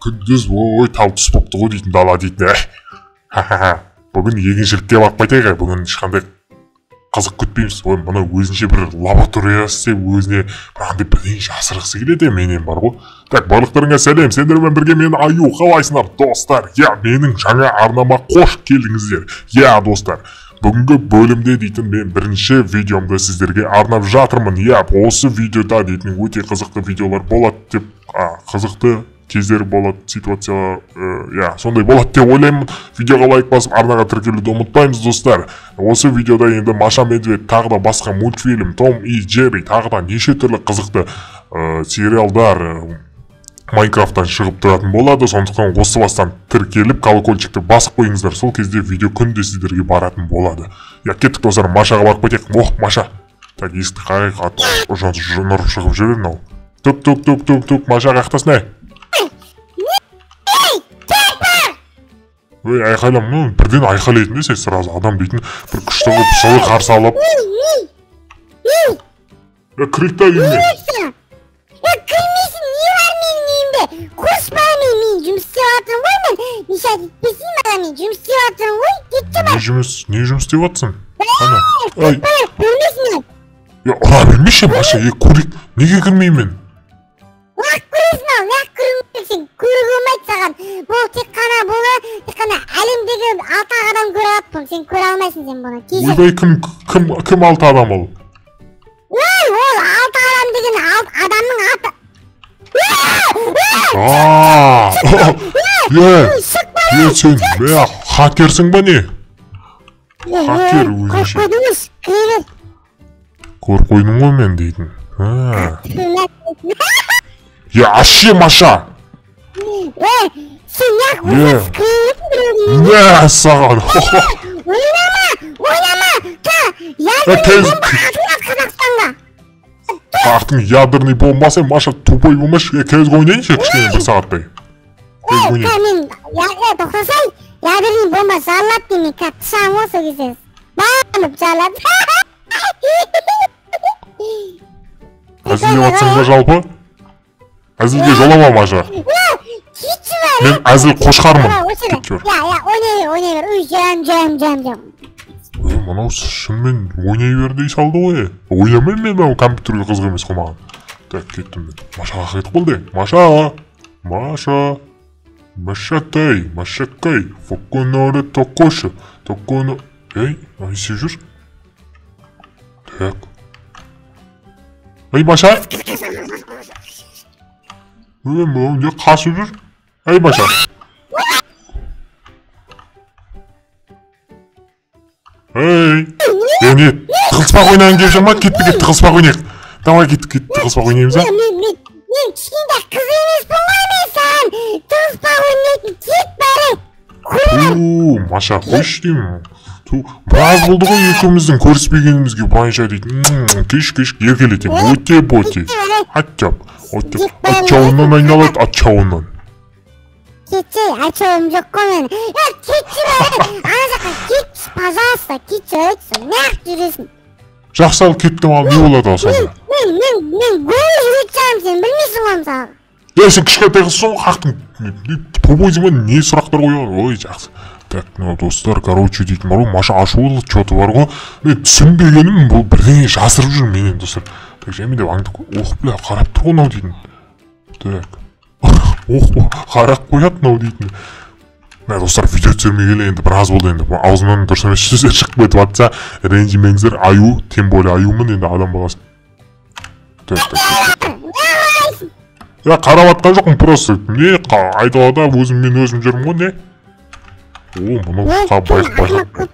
Күндіз ой тал түс болыпты ғой дейтін дала дейтін. Бүгін егіншілікке барып қайтайық, бүгін ешқандай қызық күтпейміз. Ой, мына өзінше бір лаборатория істеп, өзіне бір андай бірдеңе жасырғысы келеді менен бар ғой. Так, барлықтарыңа сәлем, сендермен бірге мен Аю, қалайсыңдар достар? Я, менің жаңа арнама қош келдіңіздер. Я, достар, бүгінгі бөлімде дейтін мен бірінші видеомды сіздерге арнап жатырмын. Я, осы видеода дейтін өте қызықты видеолар болады деп, қызықты кездер болады, ситуациялар, я, сондай болады деп ойлаймын. Видеоға лайк басып, арнаға тіркелуді ұмытпаймыз, достар. Осы видеода енді Маша Медведь, тағы да басқа мультфильм, Том и Джерри, тағы да неше түрлі қызықты сериалдар Майнкрафттан шығып тұратын болады. Сондықтан осы бастан тіркеліп, колокольчикті басып қойыңыздар. Сол кезде видео күнде сіздерге баратын болады. Я, кеттік, достар, Машаға барып кетейік. Ох, Маша. Так, есікті қағайық, ұрып шығып жүр мынау. Тук, тук, тук, тук, тук, Маша қаяқтасың, ей? Ой, айқайлам, ну, бірден айқайлайтын де сен сразу адам дейтін бір күшті қылып жылы қарсы алып. Кірейік та үйіңе. Кірмейсің, не бар менің үйімде? Қорықпа мен, мен жұмыс істеп жатырмын ғой мен. Мешать етпесін маған, мен жұмыс істеп жатырмын ғой. Кетші бар. Не жұмыс істеп жатсың? Ана. Ай. Көрмейсің. Ұра бермеші, Маша, көрейік. Неге кірмеймін? Лақ көресің ал, лақ көрмейсің, көруге болмайды саған. Бұл тек қана бұны, тек қана әлемдегі 6 адам көре алады бұны, сен көре алмайсың сен бұны. Кешір. Ойбай, кім 6 адам ол? Ой, ол 6 адам деген адамның аты. Е, сен, хакерсің ба не? Хакер өзінше. Көріп қойдыңыз, кіре бер. Көріп қойдым ғой мен дейтін. Я, аше, Маша! Сен неғып өзің кіретін біреудің үйіне? Мә, саған! Ойнама! Ойнама! Та, ядерный бомба атылады Қазақстанға! Ақтың ядерный бомбасы, Маша, тупой болмашы. Кезге ойнайыншы кішкене бір сағаттай. Мен, тоқтасай, ядерный бомба жарылады деймін, мен тышамын ғой сол кезде. Бам! Жарылады. Әзілдеп жатсың ба жалпы? Әзілге жолама, Маша. Мен әзіл қошқармын. Я, ойнай бер, ойнай бер. Үй, жам, жам, жам, жам. Мынау шынымен ойнай бер дей салды ғой. Ойнамаймын мен, мынау компьютерге қызық емес қой маған. Так, кеттім мен. Машаға кетіп қалды. Маша! Маша! Машатай, Машакай, фоконоре токошы, токоно... Ей, не істеп жүр? Так. Ей, Маша! Ой, мынау не қашып жүр? Ей, Маша! Ей! Не, тығылыспақ ойнағың келіп жүр ма? Кетті, кетті, тығылыспақ ойнайық. Давай, кеттік, кеттік, тығылыспақ ойнаймыз, а? Мен кішкентай қыз емеспін ғой мен саған. Тығылыспақ ойнайтын, кет бәрі. Ту, Маша, қойшы деймін. Ту, біраз болды ғой екеуміздің көріспегенімізге былайша дейтін. Кеш, кеш, еркелетемін. Өте боте. Аттап. Атчауынан айналады, атчауынан. Кетші, атчауым жоқ қой мен. Кетші бәрі, ана жаққа кетші, пожалуйста, кетші, өтші, неғып жүресің? Жақсы, ал кеттім, ал не болады ал сонда? Мен голый жүретін шығармын, сен білмейсің ғой мысалы. Е, сен кішкентай қызсың ғой, хақтың тупойсың ба, не сұрақтар қояды? Ой, жақсы. Так, ну, достар, короче, дейтін бар ғой, Маша ашулы, чё-то бар ғой. Мен түсінбегенім, бұл бірдеңе жасырып жүр менен, достар. Так, жаймен деп аңдып, ох, бля, қарап тұр ғой мынау дейтін. Так. Ох, қарап қояды мынау дейтін. Мә, достар, видео түсірмегелі енді біраз болды енді. Аузымнан дұрыс емес сөздер шығып кетіп жатса, ренжімеңіздер, аю, тем более аюмын енді адам баласы. Так, так, так. Я қарап жатқан жоқпын, просто не, айдалада өзім мен өзім жүрмін ғой, не? О, мынау байқ-байқ.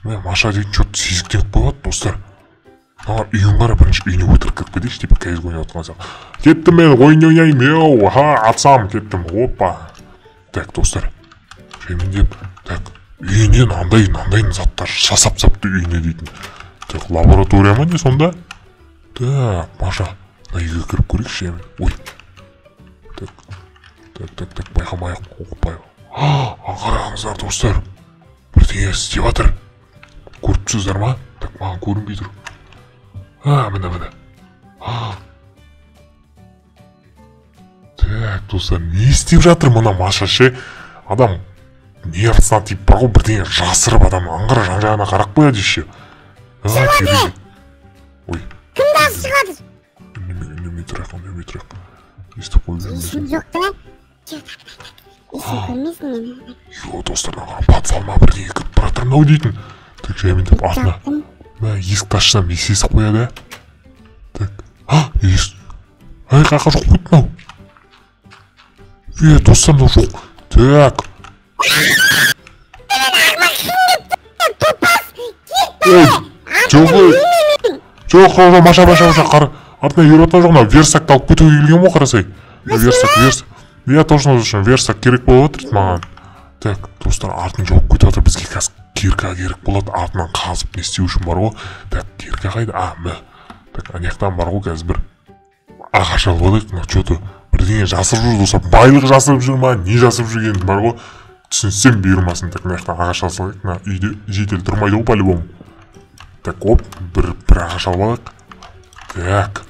Мә, Маша дейтін чё-то сезіктеніп қойып достар. Мына үйін қара, бірінші үйіне өтірік кіріп кетейікші, типа кәзгі ойнап жатқан сияқты. Кеттім мен, ойын ойнаймын, еу, ха, атсам, кеттім, опа. Так, достар, жаймен деп, так, үйіне мынандай заттар жасап тастапты үйіне дейтін. Так, лаборатория ма не сонда? Так, Маша, мына үйге кіріп көрейікші, жаймен. Ой. Так, так, так, так, байқамай-ақ, опа. Қараңыздар, достар, бірдеңе істеп жатыр. Көріп тұрсыздар ма? Так, маған көрінбей тұр. Міне, міне. Так, достар, не істеп жатыр мына Маша ше? Адам нервысына тиіп бар ғой, бірдеңе жасырып адам аңғыра жан-жағына қарап қояды еще. Ой. Кім дауыс шығады? Үндемей тұрайық, үндемей тұрайық. Естіп қойып жүрмесін. Жоқ та? Ешкім көрмесін мені. Йо, достар, подвал ма бірдеңе кіріп бара жатыр мынау дейтін. Так, жаймен деп артына. Мә, есікті ашсам, естіп қояды. Так, а, есік. Ай, қайқа жоқ қойды мынау. Е, достар, мынау жоқ. Так. Ой, жоқ, жоқ, жоқ, Маша, Маша, Маша, қара. Артына еріп жатқан жоқ, мынау версакты алып кетуге келген ғой, қарасай. Версак, версак. Я точно үшін версак керек болып отыр маған. Так, достар, артын жауып кетіп жатыр. Бізге қазір кирка керек болады. Артынан қазып не істеу үшін бар ғой. Так, кирка қайда? А, мә. Так, ана жақтан бар ғой, қазір бір ағаш алып алайық. Мына что-то бірдеңе жасырып жүр, достар. Байлық жасырып жүр ма, не жасырып жүргенін бар ғой. Түсінсем бұйырмасын. Так, мына жақтан ағаш алып алайық. Мына үйде жедел тұрмайды ғой по-любому. Так, оп, бір ағаш алып алайық. Так.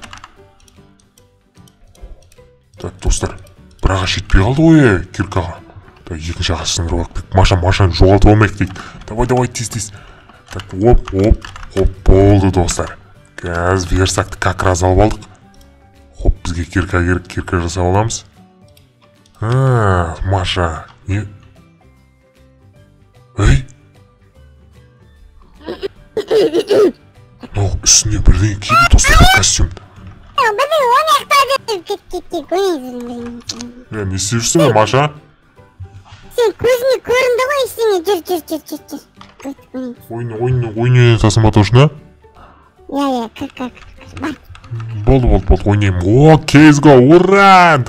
Так, достар, бір ағаш жетпей қалды ғой, киркаға. Так, екінші ағаш сындырып алайық. Маша, Машаны жоғалтып алмайық дейді. Давай, давай, тез, тез. Так, оп, оп, оп, болды, достар. Қазір версакты как раз алып алдық. Хоп, бізге кирка керек, кирка жасап аламыз. А, Маша, не? Ей? Мынау үстіне бірдеңе киді, достар, костюм. Не істеп жүрсің, Маша? Сен көзіңе көрінді ғой ештеңе. Жүр, жүр, жүр, жүр, жүр. Ойын, ойын, ойын ойнатасың ба точно? Иә, иә, кір, кір, кір, бар. Болды, болды, болды, ойнаймын. О, CS:GO, ура!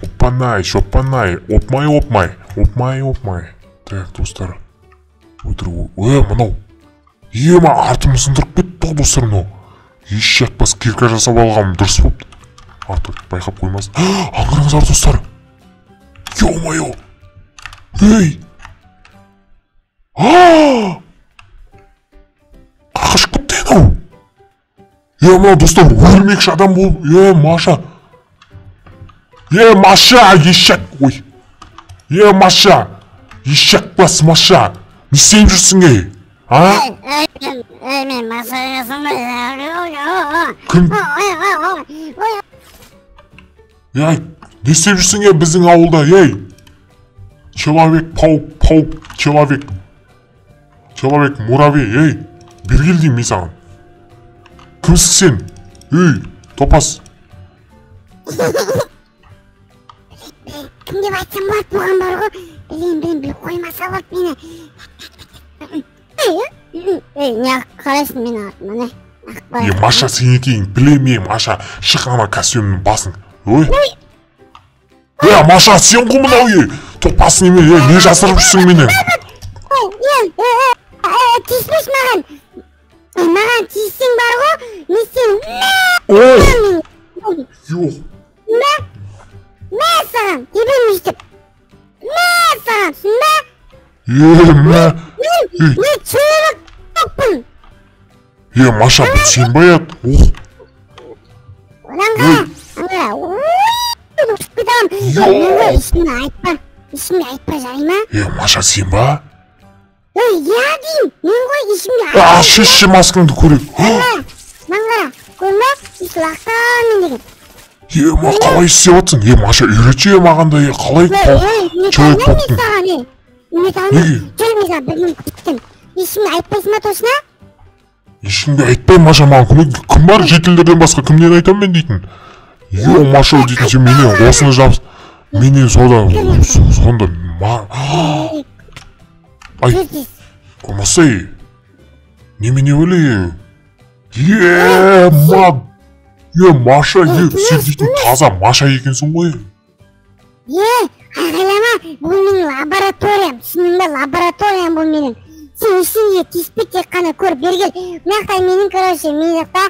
Опанай, шопанай, опмай, опмай, опмай, опмай. Так, достар. Өтірік, мынау. Ема, артымды сындырып кетті ғой, достар, мынау. Еш жатпас кирка жасап алғаным дұрыс болыпты. Арты байқап қоймасын. Аңғарыңыздар, достар. Ё-моё! Ей! Қашып кетті анау. Е, мынау, достар, өлмекші адам болып. Е, Маша. Е, Маша, ешек. Ой. Е, Маша. Ешек бас, Маша. Не істеп жүрсің, ей? А? Ей, мен Маша емеспін. Кім? Ей, не істеп жүрсің, ей, біздің ауылда, ей? Человек, паук, паук, человек. Человек, муравей, ей. Бері кел деймін мен саған. Кімсің сен? Ей, топас. Кім деп айтсам болады бұған бар ғой. Білем, білем, біліп қоймаса болады мені. Ей, не қарайсың мен артыма, не? Е, Маша, сен екенін білем, е, Маша. Шық ана костюмнің басын. Ой. Е, Маша, сен ғой мынау, е. Топас неме, е, не жасырып жүрсің менен? Е, тиіспеші маған. Маған тиіссең бар ғой, мен сені Ой. Жоқ. Мә, мә саған, тебемін өйтіп. Мә саған, түсіндің бе? Е, мә. Мен человек жоқпын. Е, Маша, бұл сен ба еді? Ох. Одан қара, аңғара. Ұшып кетемін. Ешкімге айтпа, ешкімге айтпа, жарай ма? Е, Маша, сен ба? Ей, иә деймін, мен ғой ешкімге айтпа. А, шешші маскаңды көрейік. Маған қара, көрдің бе? Еш лақтан мен деген. Е, ма, қалай істеп жатсың? Е, Маша, үйретші маған да, е, қалай человек болыптың? Неге? Жүр, мен саған бірдеңе көрсетемін. Ешкімге айтпайсың ба точно? Ешкімге айтпаймын, Маша, маған көмек. Кім бар жительдерден басқа кімнен айтамын мен дейтін? Е, Маша дейтін, сен менен осыны жабыс. Менен сода, сонда ма. Ай, болмаса, немене өле? Е, ма. Е, Маша, е, сен дейтін таза Маша екенсің ғой. Е, айғайлама, бұл менің лабораториям, түсіндің бе? Лабораториям бұл менің. Сен ештеңеге тиіспе, тек қана көр, бері кел. Мына жақта менің, короче, мен жақта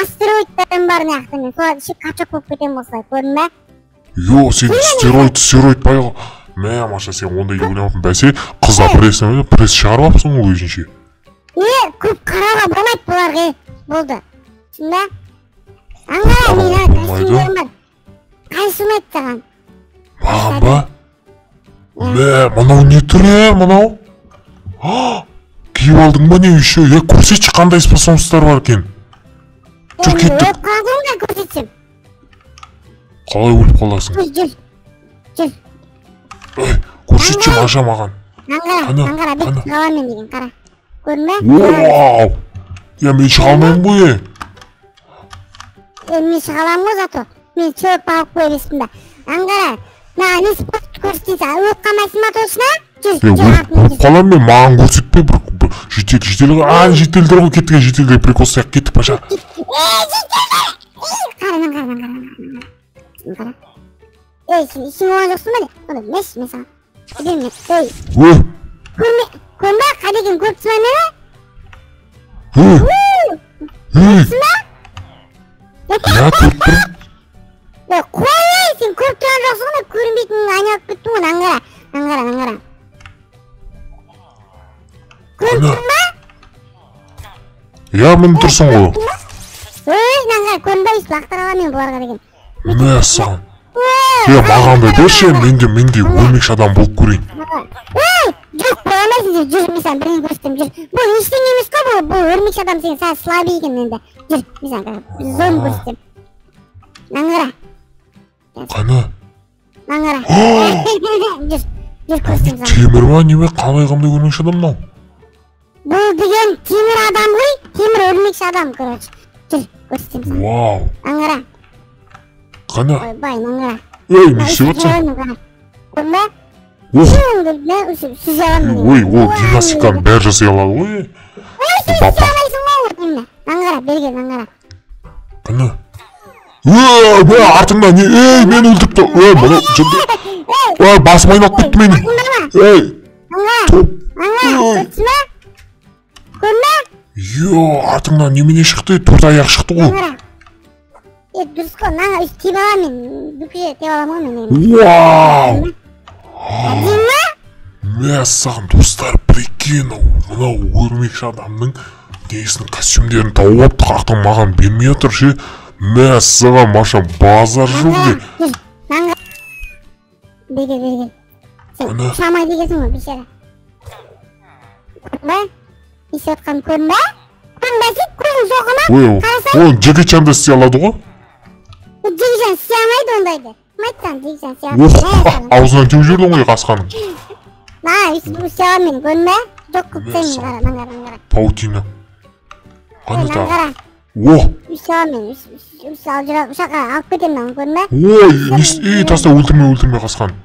астероидтарым бар мына жақта мен. Солар ішіп качок болып кетемін осылай, көрдің бе? Йо, сен стероид, стероид байға. Мә, Маша, сен ондай ойламаппын. Бәсе, қызда пресс, пресс шығарып алыпсың ғой өзінше. Е, көп қарауға болмайды бұларға, е, болды. Түсіндің бе? Аңғара, мен костюмдерім бар. Қайсысы ұнайды саған? Маған ба? Мә, мынау не түрі, мынау? Киіп алдың ба не еще? Е, көрсетші, қандай способностьтар бар екен? Жүр, кеттік. Өліп қалдым да көрсетсем. Қалай өліп қаласың? Жүр, жүр. Ей, көрсетші, Маша, маған. Аңғара, аңғара, бет шыға аламын мен деген, қара. Көрдің бе? Вау! Е, мен шыға алмаймын ғой, е. Е, мен шыға аламын ғой зато. Мен человек паук емеспін ба. Аңғара, мына не спорт көрсетейін, өліп қалмайсың ба точно? Жүр, жүр, өліп қаламын мен, маған көрсетпе, бір житель, житель, а, жительдер ғой, кеттік, жительдер прикол істейік, кеттік, Маша. Е, жительдер! Қара, қара, қара, қара. Ей, сен ішің болған жоқсың ба не? Онда мәш, мен саған. Берме, ей. Ой. Көрме, көрме, қайда екенін көріп тұрсың ба мені? Ой. Ой. Көріпсің ба? Иә, көріп тұрмын. Ей, қой, ей, сен көріп тұрған жоқсың ғой, көрінбейтін айналып кеттің ғой, аңғара, аңғара, аңғара. Көріп тұрсың ба? Иә, міне тұрсың ғой. Ой, аңғара, көрінбей, өйстіп лақтыра аламын мен бұларға деген. Мәссаған. Е, маған да берші, мен де өрмекші адам болып көрейін. Ей, жоқ, бола алмайсың сен, жүр, мен саған бірдеңе көрсетемін, жүр. Бұл ештеңе емес қой, бұл өрмекші адам сен сәл слабый екен енді. Жүр, мен саған зон көрсетемін. Аңғара. Қаны? Аңғара. Жүр, жүр, көрсетемін саған. Темір ма, неме, қандай қандай өрмекші адам мынау? Бұл деген темір адам ғой, темір өрмекші адам, короче. Жүр, көрсетемін саған. Вау. Аңғара. Қаны? Ойбай, аңғара. Ей, не істеп жатсың? Көрдің бе? Ох. Сүзе аламын. Ой, ол гимнастиканы бәрі жасай алады ғой. Ой, сен істей алмайсың ғой, вот именно. Аңғара, бері кел, аңғара. Қаны? Ей, мә, артыңда не? Ей, мені өлтіріпті. Ей, мынау жынды. Ой, басым айналып кетті менің. Ей. Аңғара. Аңғара, көрдің бе? Көрдің бе? Йо, артыңнан немене шықты? Төрт аяқ шықты ғой. Аңғара. Е, дұрыс қой, мына өйстіп тебе аламын мен, бүкіл жерде тебе аламын ғой мен. Вау! Әдемі? Мәссаған, достар, прикинь, мынау өрмекші адамның несінің костюмдерін тауып алыпты, қақтың маған бермей отыр ше. Мәссаған, Маша, базар жоқ е. Бері, бері кел. Сен ұшамайды екенсің ғой, бейшара. Көрдің бе? Не істеп жатқанын көрдің бе? Көрдің бе сен? Көзің соқыр ма? Ой, Қарасай. ол Джеки Чан да істей алады ғой. Джеки Чан істей алмайды ондайды. Кім айтты саған Джеки Чан істей алмайды? Ох, Мә, саған. аузынан теуіп жібердің ғой қасқаның. Мә, өйстіп істей аламын мен, көрдің бе? Жоқ қылып тастаймын, Мәссаған. қара, мына қара, мына қара. Паутина. Қандай Мына тағы? қара. О! Өйстіп аламын мен, өйстіп алып жүре алып, ұшаққа алып кетемін мынаны, көрдің бе? Ой, не іс-, ей, таста, өлтірме, өлтірме қасқаны.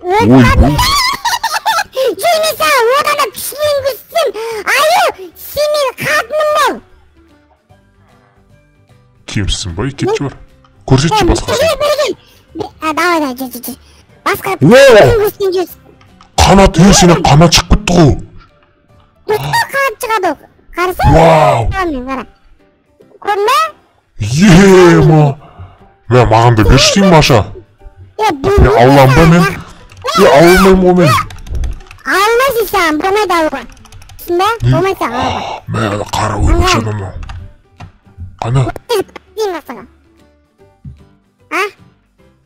Өлтірме. Ой, ой. Жүр, мен саған одан да күштірек көрсетсем, аю, сен менің қатыным бол. Кемсің ба, кетші бар. Көрсетші Ей, басқасын. бері, бері кел. А, давай, давай, жүр, жүр, жүр. Басқа О! көрсетейін, жүр. Қанат, ей, сенен қанат шығып кетті ғой. Дұрыс па, қанат шығады ол. Қарасай, Вау! мен қара. Көрдің бе? Ема! Мә, маған да берші деймін, Маша. Е, бұл Мен ала аламын ба мен? Е, ала алмаймын ғой мен. Ала алмайсың саған, болмайды алуға. Түсіндің бе? Не? Болмайды саған алуға. Мә, қара өрмекші адам мынау. Қана? Деймін ба саған? А?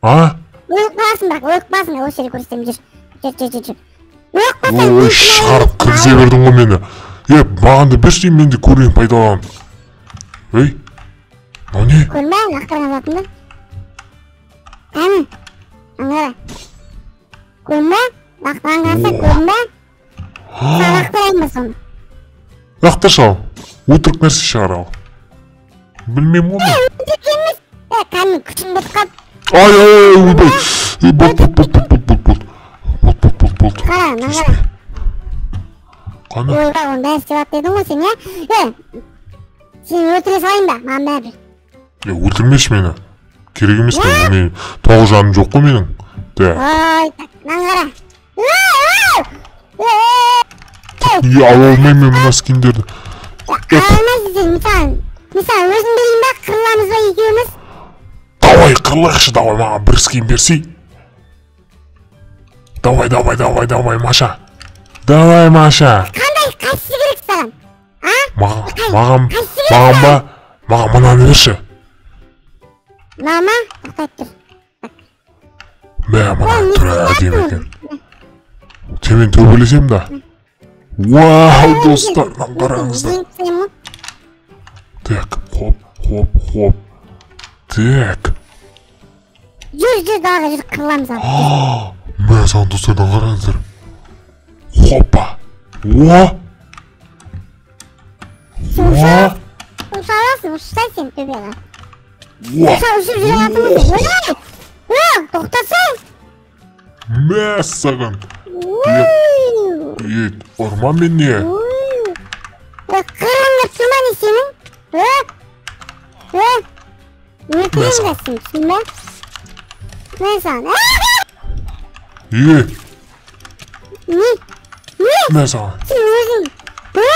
А? Өліп қаласың бірақ, өліп қаласың, осы жерде көрсетемін, жүр. Жүр, жүр, жүр, жүр. Өліп қалсаң, Ой, мен шығарып кінәлі кіргізе бердің ғой мені. Е, маған да берші деймін, мен де көрейін, пайдаланып. Ей, мынау не? Көрдің бе, лақтырған затымды? Әні, аңғара. Көрдің бе? Лақтырған қараса, көрдің бе? Саған лақтырайын ба соны? Лақтыршы ал. Өтірік нәрсе шығар ал. Білмеймін ғой мен. Өтірік емес. Е, кәдімгі күшім бітіп қалды. Ай, ай, ай, ойбай. Ей, болды, болды, болды, болды, болды, болды. Болды, болды, болды, болды. Қара, мына қара. Қана? Ойбай, оның бәрі істеп жатты дедің ғой сен, иә? Е, сені өлтіре салайын ба? Маған бәрібір. Е, өлтірмеші мені. Керек емес мен, мен тоғыз жаным жоқ қой менің. Да. Ой, так, мынаны қара. Ой, ой, ой. Не, ала алмаймын мен мына скиндерді. Ала алмайсың сен, мен саған өзім берейін ба? Қырыламыз ба екеуміз? Давай, қырылайықшы, давай, маған бір скин берсей. Давай, давай, давай, давай, Маша. Давай, Маша. Қандай, қайсысы керек саған? А? Маған, Қай, маған, қайсысы керек маған ба? саған? Маған мынаны берші. Мынау ма? Тоқтай тұр. Мә, мына түрі әдемі екен. Сенімен төбелесем да. Вау, достар, мынаны қараңыздар. Так, хоп, хоп, хоп. Так. Жүр, жүр, далаға жүр, қырыламыз ал. Мә, саған, достар, мынаны қараңыздар. Хопа. О! Сен ұша аласың, ұшсай сен төбеге. О! Ұшып жүре аласың ғой. Ой, тоқтасай. Мә, саған. Ей, ұрма мені. Қырғың келіп тұр ма не сенің? Өлтірем да сені, түсіндің бе? Мә саған. Ей. Не? Не? Мә саған. Сен өзің. Мә.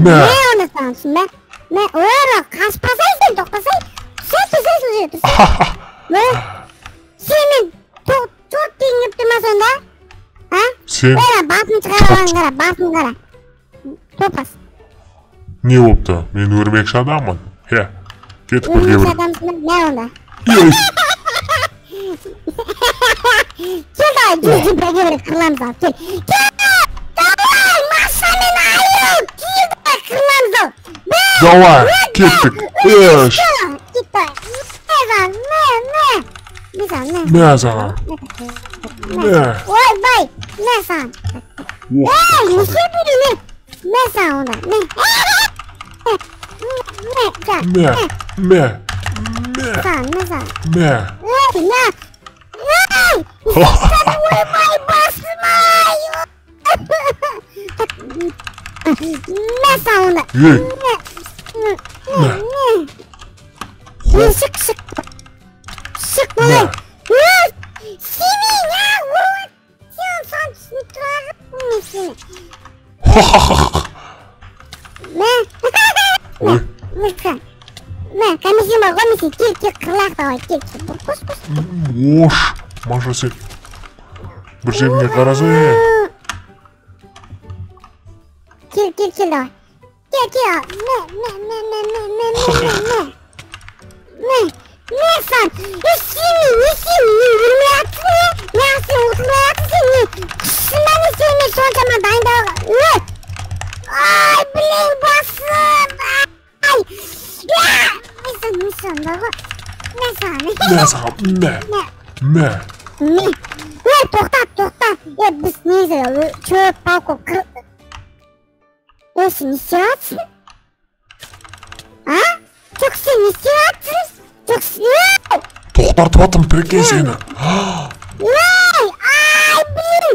Мә оны саған, түсіндің бе? Мә, ой, қашпасай сен, тоқтасай. Тұрсай, тұрсай сол жерде, тұрсай. Мә, сен мен торт дегің келіп тұр ма сонда? А? Сен. Ой, басын шығарған қара, басын қара. Топас. Не болыпты? Мен өрмекші адаммын. Хе, кеттік бірге Өрмекші бір. адамсың ба? Мә онда. Ей. Кел давай, жүр, жүр, бірге бір қырыламыз ал, кел. Кел! Давай, Маша мен Аю! Кел давай, қырыламыз ал. Бір, Давай, кеттік. Үш. Кет давай. Мә саған, мә, мә. Мә саған, мә. Мә саған. Мә. Ойбай, мә саған. Ох, Ей, неше біреу, мә. Мә саған онда, мә. Мә, Мә, мә, мә, саған, мә саған. Мә. Ей, мә. Ей! Ойбай, басым ай! Мә саған онда. Ей. Мә, мә, Мә. Мә. Мә, шық, шық. Шық, Мә. болай. Ей, сені, не, ой, сен саған түсініп тұрар мен сені. Мә. Ой. Мә, мә, комиссия бар ғой, мен сені кел, кел, қырлақ давай, кел, кел. Қош, қош. Ош, Маша, сен бір жеріңе қарасай. Кел, кел, кел, давай. Кел, кел, мә, мә, мә, мә, мә, мә, мә, мә, мә. Мә, мә саған. Е, сені, не сен, не өлмей жатсың, не? Не, сен отырмай жатсың, сен не? Күшсің ба, не сен, мен соншама дайындалға. Ой! Ай, блин, басым! Ай! Мә саған, мә саған, бар ғой. Мә саған. Мә саған, мә, Мә. Мә. Мә. Ей, тоқта, тоқта. Е, біз негізі чөп, палка, қыр... Ей, сен не істеп жатсың? А? Жоқ, сен не істеп жатсың? Жоқ, ей! Тоқтатып жатырмын, прикинь, сені. Ей! Ай, блин!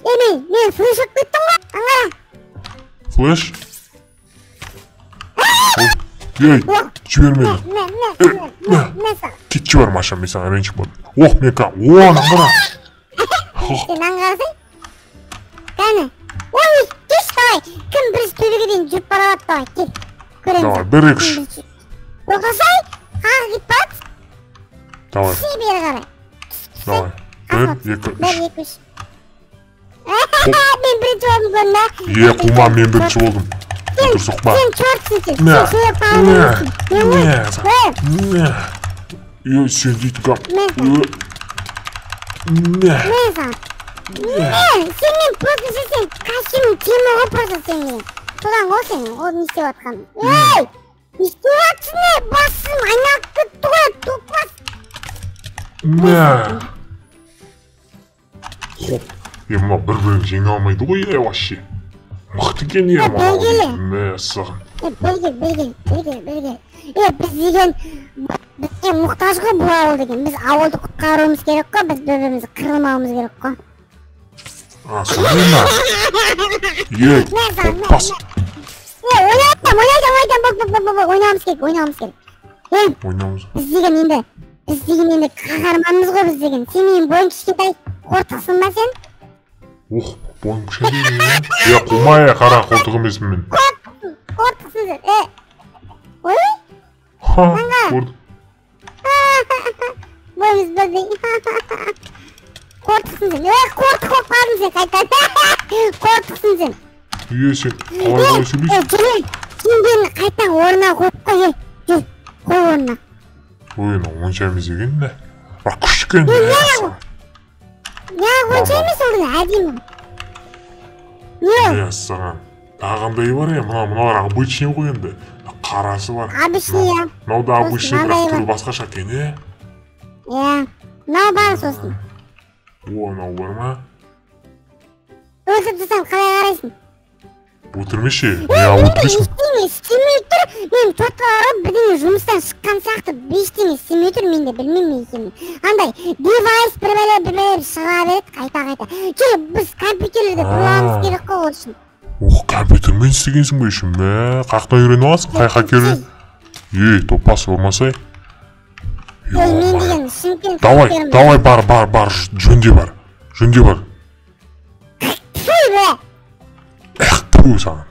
Ей, мен флеш болып кеттім ғой. Аңғара. Флеш? Ой, ей, жібер мені. Мә, мә, Ей, мә, мә. мә, мә саған. Кет, жібер, Маша, мен саған ренжіп болдым. Ох, мен о, аңғара. Сен аңғарасың? Кәні. Ой, кеш, давай. Кім бірінші төбеге дейін жүріп бара алады, давай, кел. Көреміз. Давай, бір, екі, үш. Тоқтасай, қағып кетіп барады. Давай, Түсе бері қарай. Давай. Бір, екі, Бір, үш. екі, үш. Мен бірінші болдым, көрдің бе? Е, қума, мен бірінші болдым. Отыр, соқпа. Сен чертсің сен. Мә, Сен шөп мә, алып мен ғой. Мә, саған. Ей, Мә. Е, сен дейтін Мә. Мә. Мә саған. Мә. Мә, сен мен просто сен костюмің темір ғой просто сен деген. Содан ғой сен, ол не істеп жатқаның. Ей, не істеп жатсың, не? Басым айналып кетті ғой, топас. Мә. Хоп. Е, мынау бір бірін жеңе алмайды ғой, е, вообще. Мықты екен, е, Е, мынау. бергеле. Мә, саған. Е, бері кел, бері кел, бері кел, бері кел. Е, біз деген бізге мұқтаж ғой бұл ауыл деген. Біз ауылды құтқаруымыз керек қой, біз бір бірімізді қырылмауымыз керек қой. А, солай ма? Ей, Мә саған, мә, топас. мә. Е, ойнаймын, ойнаймын, ойнаймын, бол, бол, бол, бол, ойнауымыз керек, ойнауымыз керек. Е, Ойнауымыз. біз деген енді қаһарманбыз ғой біз деген. Сен менің бойың кішкентай, қортықсың ба сен? Ох, бойым кішкентай. Е, қума, е, қара, қолтық емеспін мен. Қортықсың, қортықсың сен. Е, ой, Ха, көрдім. Бойымыз бірдей. Қортықсың сен. Ей, қортық болып қалдың сен қайтадан. Қортықсың сен. Е, сен қалай қалай сөйлейсің? Е, жүр, киімдерін қайтадан орнына қойып қой, ей. Жүр, қой орнына. Ой, мынау онша емес екен де. Бірақ күшті екен. Неғып онша емес ол деген, әдемі. Не ол? Мәссаған. Тағы қандай бар е? Мыналар обычный ғой енді. Қарасы бар. Обычный, иә. Мынау да Сосын обычный, бірақ мынандай түрі бар. басқаша екен, е? Иә. Мынау бар сосын. О, мынау бар ма? Өлтіріп тастасам қалай қарайсың? Өлтірмеші. Ей, Не, өлтірмейсің? Ештеңе істемей тұр. Мен тоталары бірдеңе жұмыстан шыққан сияқты, ештеңе істемей тұр, мен де білмеймін не екенін. Андай девайс бір бәле бір бәле шыға береді қайта-қайта. Жүр, біз компьютерлерді бұрғанымыз керек қой ол үшін. Ох, компьютермен істегенсің бе еще? Мә, қаяқтан үйреніп аласың? Қай хакер? Ей, топас болмасай. Ей, мен деген Шымкент Давай, хакермін. давай, бар, бар, бар, жөнде бар. Жөнде бар. Тфу, бе. Эх, тьфу саған.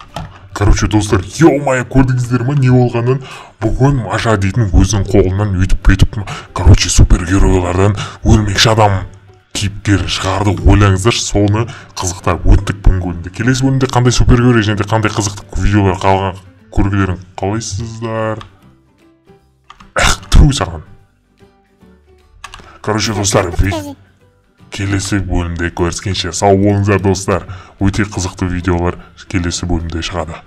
Короче, достар, ё-моё, көрдіңіздер ма не болғанын? Бүгін Маша дейтін өзінің қолынан өйтіп бүйтіп, короче, супергеройлардан өлмекші адам кейіпкерін шығарды. Ойлаңыздаршы, соны қызықтап өттік бүгінгі бөлімде. Келесі бөлімде қандай супергерой және де қандай қызықты видеолар қалған көргілерін қалайсыздар? Эх, тьфу саған. Короче, достар, келесі бөлімде көріскенше сау болыңыздар, достар. Өте қызықты видеолар келесі бөлімде шығады.